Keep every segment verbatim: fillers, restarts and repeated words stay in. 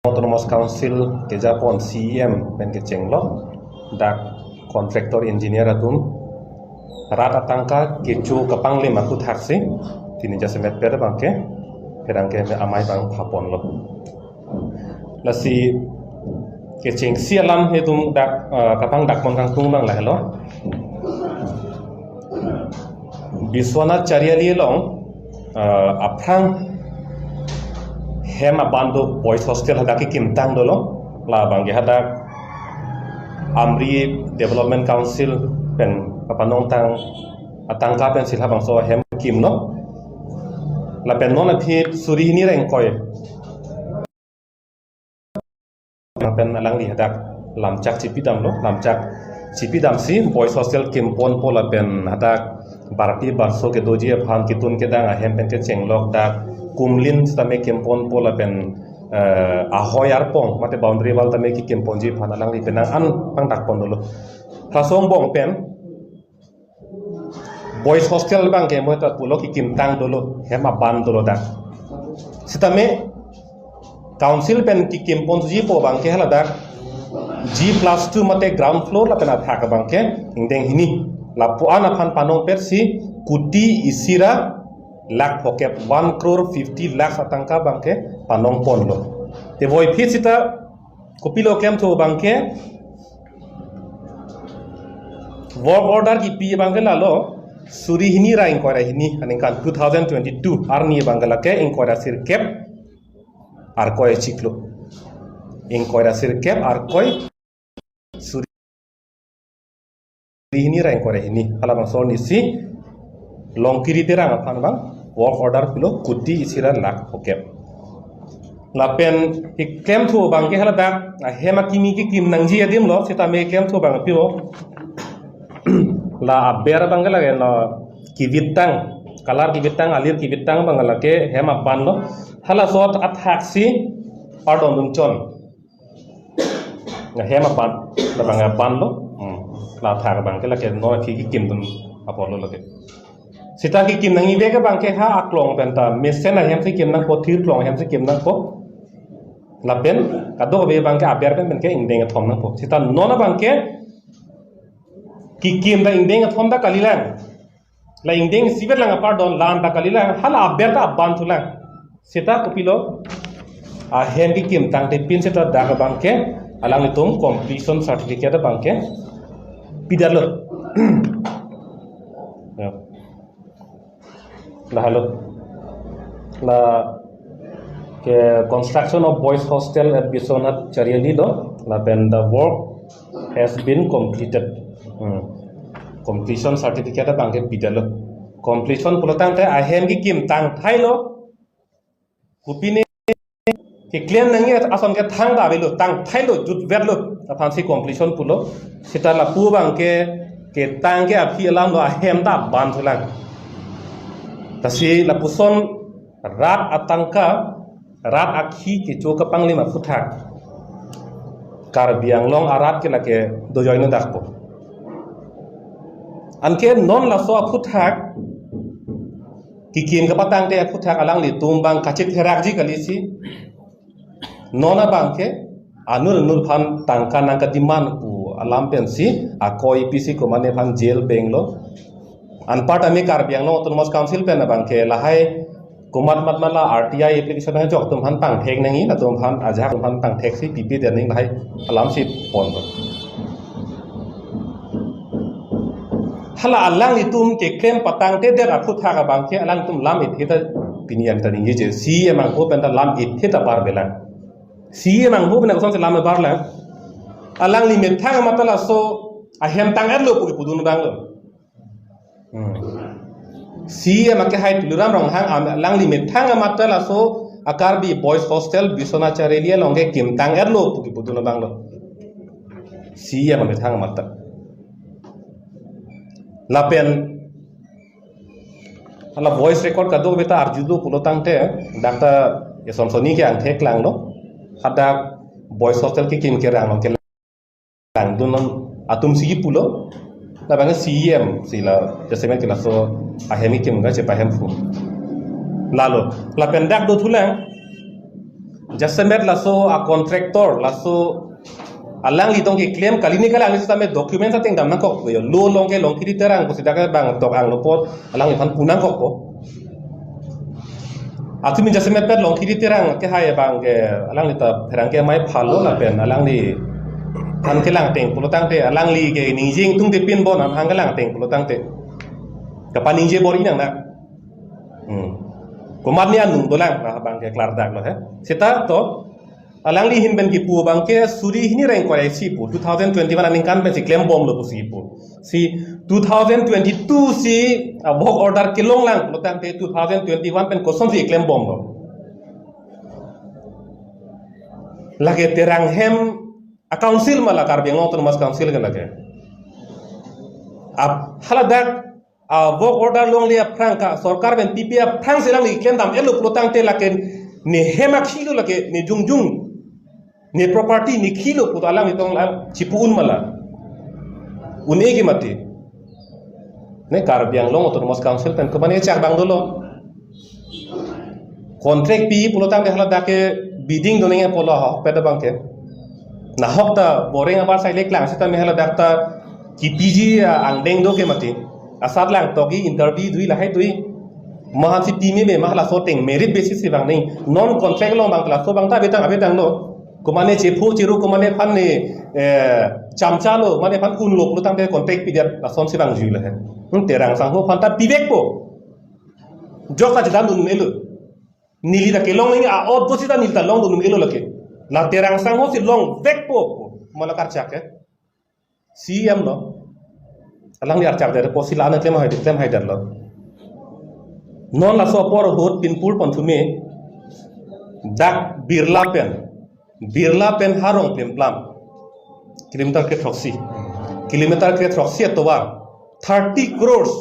Autonomous Council kejapon C E M pen kechenglok dak contractor engineer atum rat atangka kecho kapanglim aphuthaksi pini jasemet pet abangke pherangke amei abang phaponlo. Lasi kechengsi alam itum dak, eh, kapangdakpon kangtung abang lahelo. Biswanath Chariali along, eh, aphrang hem aban do, boys hostel hadak kekimtang dolo. Labangke hadak Amri Development Council pen kapanongtang atangka pensi labangso hem kimlo. Lapen non aphi suri hini ra ingkoi pen alangli hadak lamchak chipidamlo, lamchak chipidamsi boys hostel kimponpo lapen hadak barpi barso kedoji aphan ketun kedang ahem pen kechenglok dak kumlin sitame kimponpo lapen, eh, ahoi arpong mate boundary wall tame kekimponji aphan alangli penang an pangdakpon dolo. Halaso angbong pen boys hostel abangke mo ta pulo kekimtang dolo, hem aban dolo dak. Sitame council pen kekimponjipo abangke haladak G plus two mate ground floor lapen athak abangke ingdeng hini. Lapu-an aphan panongpetsi kuti isi ra lakh phokep, one crore fifty lakhs atangka abangke panongponlo. Te voiphit sita kopilo klemthu abangke work order kipi abangke lalo suri hini ra ingkoi ra hini aningkan two thousand twenty-two arni abangke lake ingkoi ra sirkep arkoi chiklo. Ingkoi ra sirkep arkoi suri hini ra ingkoi ra hini. Halabangso arnisi Longkiri Terang aphan abang work order pulo kuti isi ra lakh phokep. Lapen keklemthu abangke haladak ahem akimi kekim nangji adimlo, sitame klemthu abang pilo. La aber abangke lake no kivitang, color kivitang, alir kivitang abang lake hem aban lo. Halaso athaksi pardon dunchon. Nga hem aban, labang abanlo. Hmm. La athak abangke lake non aphi kekimdun apotlo lake. Sita kekim nangji abangke ha aklong penta mesen ahemsi kim nangpo, thir klong ahemsi kim nangpo. Lapen kadokave abangke aber pen penke ingdeng kethom nangpo. Sita non abangke kekim ta ingdeng kethom ta kalilang. La ingdeng isivet lang apardon, la-an ta kalilang, hala aber ta abanthulang. Sita kopilo ahem kekimtangte pin sita dak abangke alanglitum completion certificate abangke pidetlo. Ya. Lahelo. Lake construction of boys hostel at Biswanath Chariali lo, lapen the work has been completed. Hmm. Completion certificate abangke pidetlo. Completion pulotangte ahem kekimtang thailo. Kopine keklem nangji ason ke thangta avelo, tang thailo, jutvetlo, aphansi completion pulo. Sita lapu abangke ketang ke aphi alamlo, ahem ta abanthulang. Lasi lapuson rat atangka, rat akhi kecho kapanglim aphuthak Karbi Anglong arat ke lake dojoine dakpo. Anke non laso aphuthak kekim kapatangte aphuthak alanglitum abang kachethekji kalisi. Non abangke anur anur aphan tangka nangkademand pu alam pensi akoi pisi komatne aphan jail benglo. Anparta me Karbi Anglong Autonomous Council pen abangke lahai komat mat mala R T I application nangchok atum aphan pangthek nangji, latum aphan ajahak atum aphan pangtheksi pipedet nangji lahai alamsi ponlo. Hala alanglitum keklem patangtedet aphuthak abangke alanglitum lam ithe ta pini an ta ningjeje, C E M angho penta lam ithe ta parbelang. C E M angho pen kosonsi lam parlang? Alangli methang amat ta laso ahem tang-etlo pu kepudun abanglo. Hmm. C E M akehai Tuliram Ronghang am-, alangli methang amat ta laso a-Karbi Boys Hostel Biswanath Chariali along kekimtang-etlo pu kepudun abanglo. C E M amethang amat ta. Lapen hala voice record kadokave ta arjulo pulotangte, dak ta eson soni ke angthek langlo. Hadak Boys Hostel kekim kerang along ke langdun atumsi kipulo. Labang C E M si la jasemet ke laso ahem kekim ga chepahem pu. Lalo, lapen dak dothulang. Jasemet laso a contractor, laso alangli tong keklem kali ne kalang, sitame documents ateng dam nangkok yo. Lo along ke Longkiri Terang pusi dak abang tok anglo apot alangliphan pu nangkok ko. Atumi jasemet pet Longkiri Terang kehai abang ke alangli ta pherangke amei phalo lapen alangli aphan kelang ateng pulo tangte, alangli ke ningje ingtungte pinbom, amahang kelang ateng pulo tangte kapaningje bor-i nang na. Hmm. Komat ne anung dolang, ah, abang ke klardak lo he. Seta to alangli ahin pen kipu abang ke suri hini ra ingkoi ra isi pu, two thousand twenty-one aningkan pensi klembomlo pusi kipu. Si two thousand twenty-two si, ah, work order kelonglang pulo tangte two thousand twenty-one pen kosonsi klembomlo? Lake Terang hem a council ma la, Karbi Anglong Autonomous Council ke lake. Ap haladak a work order longle aphrang, ka sorkar pen pipe aphrangsi alangli klem dam-etlo pulo tangte lake ne hem akhilo, lake ne jongjong, ne property ne khilo pu ta alangli tong la chipu un ma la? Un-e ke mati. Ne Karbi Anglong Autonomous Council pen komat ne chak abang dolo? Contract pi pulo tangte haladak ke bidding do nangji apotlo ahokpet abang ke. Nahok ta boreng abar sai le klang sitame haladak ta kipiji, ah, angdeng do ke mati. Asat lang togi interview dui lahai dui. Mahansi pi meme ma, laso ateng merit basis si vang nangji. Non contract along abang laso abang ta abetang abetanglo. Komat ne chepho chiru, komat nephan ne, eh, chamchalo, komat nephan unlo pulo tangte contract pidet lasonsi vangjuilo he. Hmm, Terang sangho aphan ta pivekpo. Jok ta chedandun-elo. Neli ta kelong nangji a-ot do sita neli ta longdun-elo lake. La Terang sanghosi longvekpo, ma la karchak ke. C E M lo. Alangli archak det apotsi la-an klem hai, klem haidetlo. Non laso apor ahut pinpur pon thume dak Birla pen, Birla pen Harong Plimplam, kilometer kre throksi, kilometer kre throksi atovar thirty crores.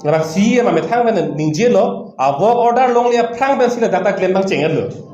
Rak C E M amethang pen ningjelo, a work order longle aphrang pensi ladak ta klem abang cheng-etlo.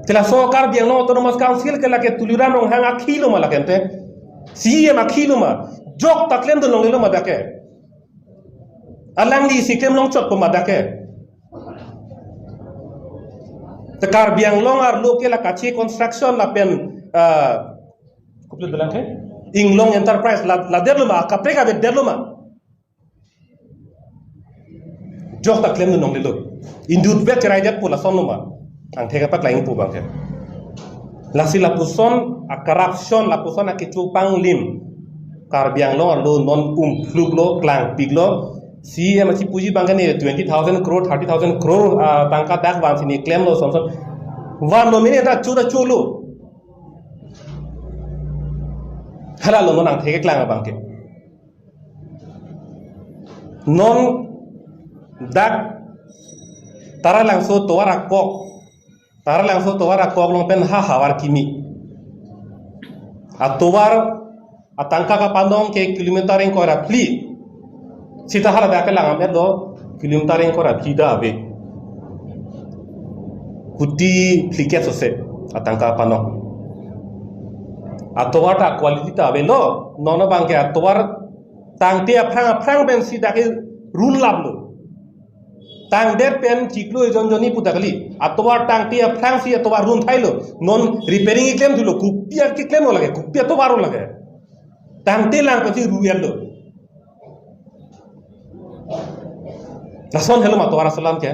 Te laso Karbi Anglong Autonomous Council ke lake Tuliram Ronghang akhilo ma lake ante? C E M akhilo ma? Jok ta klemdun longlelo ma dak ke? Alanglisi klem longchotpo ma dak ke? Te Karbi Anglong arlo ke la Kache Construction lapen, ah, kopilo dolang ke? Inglong Enterprise la, ladetlo ma, kaprek avedetlo ma? Jok ta klemdun longlelo. Inut vet cherai det pu lasonlo ma? Angthek apat lain pu abang ke. Lasi lapuson a corruption, lapuson a kecho panglim Karbi Anglong arlo non umpluklo, klangpiklo. C E M achipuji abang ke ne twenty thousand crore, thirty thousand crore, ah, tangka dak vansi ne klemlo sonson. Vanlo mene ta chu ta chulo. Halalo non angthek keklang abang ke. Non dak Taralangso tovar akok, Taralangso tovar akok along pen ha havar kimi. Atovar atangka kapanong ke kilometer ingkoi ra phli. Sita haladak ke langdam-etlo, kilometer ingkoi ra phli ta ave. Kuti phli ke sose atangka kapanong. Atovar ta quality ta avelo, non abang ke atovar tangte aphrang aphrang pensi dak ke run laplo. Tangdet pen chiklo ejon jonni pu ta kali. Atovar tangte aphrangsi atovar run thailo. Non repairing keklem thulo, kopi akeklem lo lake, kopi atovar lo lake. Tangte lang pensi ru-etlo. Lason helo ma tovar asalam ke.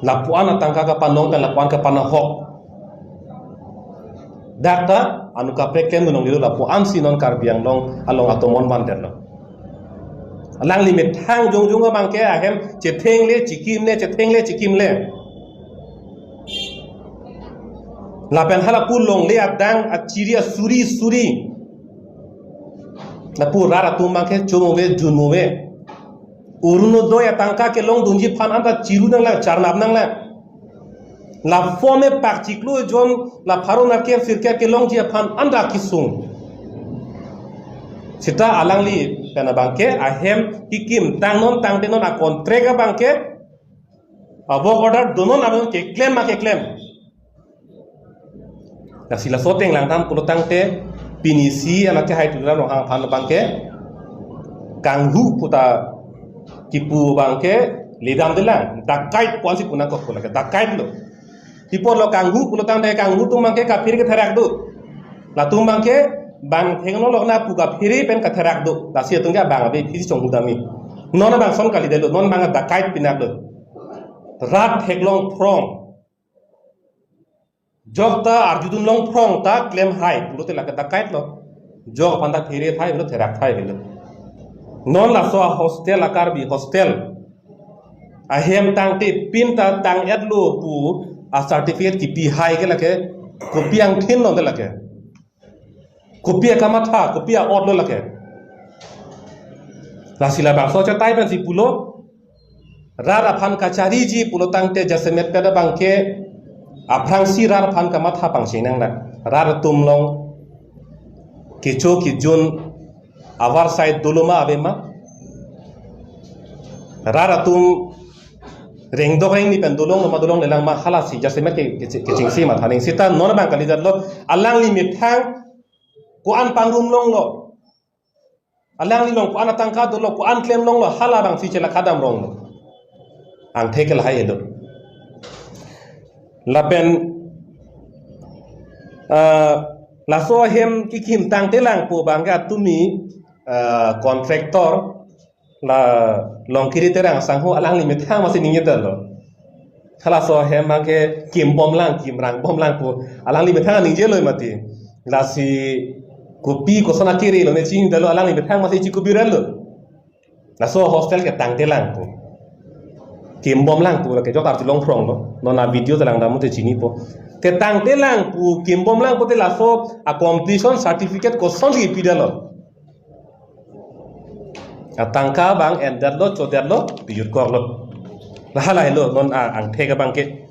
Lapuan atangka kapanong pen lapuan kapanahok. Dak ta anut kaprek klemdun longlelo, lapuansi non Karbi Anglong along atomon vandetlo. Alangli methang jongjong abang ke ahem chetheklem le chikimle, chetheklem le chikimle. Lapen halapu longle adang achiri asuri suri. Lapu rat atum abang ke chomove, junmove. Orunodoi atangka kelongdunji aphan anta chiru nanglang, charnap nanglang. La form epak chiklo ejon, la pharo nerkep sirkep kelongji aphan anta kisung. Sita alangli pen abang ke ahem kikim tangnon tangtenon a contract abang ke, a work order donon anon keklem ma keklem. Lasi laso ateng langdam pulo tangte, pini C E M akehai Tuliram Ronghang aphan abang ke kanghu pu ta kipu abang ke Ledam delang, dakait pu-ansi pu nangkok pu lake, dakait lo. Pi apotlo kanghu pulo tangte kanghu atum abangke kaphere ketherak do. Latum abangke bang thengno lo na pu kaphere pen katherak do. Lasi atum ke abang abe phisi chonghu dam-i. Non abang ason kalidetlo, non abang dakait pinak do. Rat theklong phrong. Jok ta arjudun long phrong ta klem hai pulote lake dakait lo. Jok aphan ta phere thai pulo therak thai avelo. Non laso a-hostel, a-Karbi hostel ahem tangte pin ta tang-etlo pu a-certificate kipi hai ke lake kopi angthin lo te lake. Kopi akamatha, kopi a-ot lo lake. Lasi labangso achatai pensi pulo, rat aphan kachariji pulo tangte jasemet pen abangke aphrangsi rat aphan kamatha pangcheng nang na. Rat atum along kecho kejun avarsai dolo ma ave ma. Rat atum rengdok rengni pen dolong ma dolonglelang ma, halasi jasemet ke, ke, kechengsi matha ning. Seta non abang kalidetlo, alangli methang ko-an pangrum longlo. Alangli along ko-an atangka dolo, ko-an klem longlo, hala abangsi chelakha dam ronglo. Angthek ke lahai helo. Lapen, ah, laso ahem kekim tangtelang pu abangke atumi, ah, contractor, la Longkiri Terang asangho alangli methang masi ningjelo. Halaso ahem abangke kimbomlang, kimrangbomlang pu alangli methang ningjelo mati. Lasi kopi koson akiri lo ne chinidetlo, alangli methang masi chikubirelo. Laso hostel ke tangtelang pu. Kimbomlang pu lake jok arjulong phrong lo. Non a-video ta langdam te chinipo. Ke tangtelang pu, kimbomlang pute laso a-completion certificate kosonsi pidetlo. Atangka abang endetlo, chodetlo, pijut-koklo. Lahai lo, non a-, angthek abangke.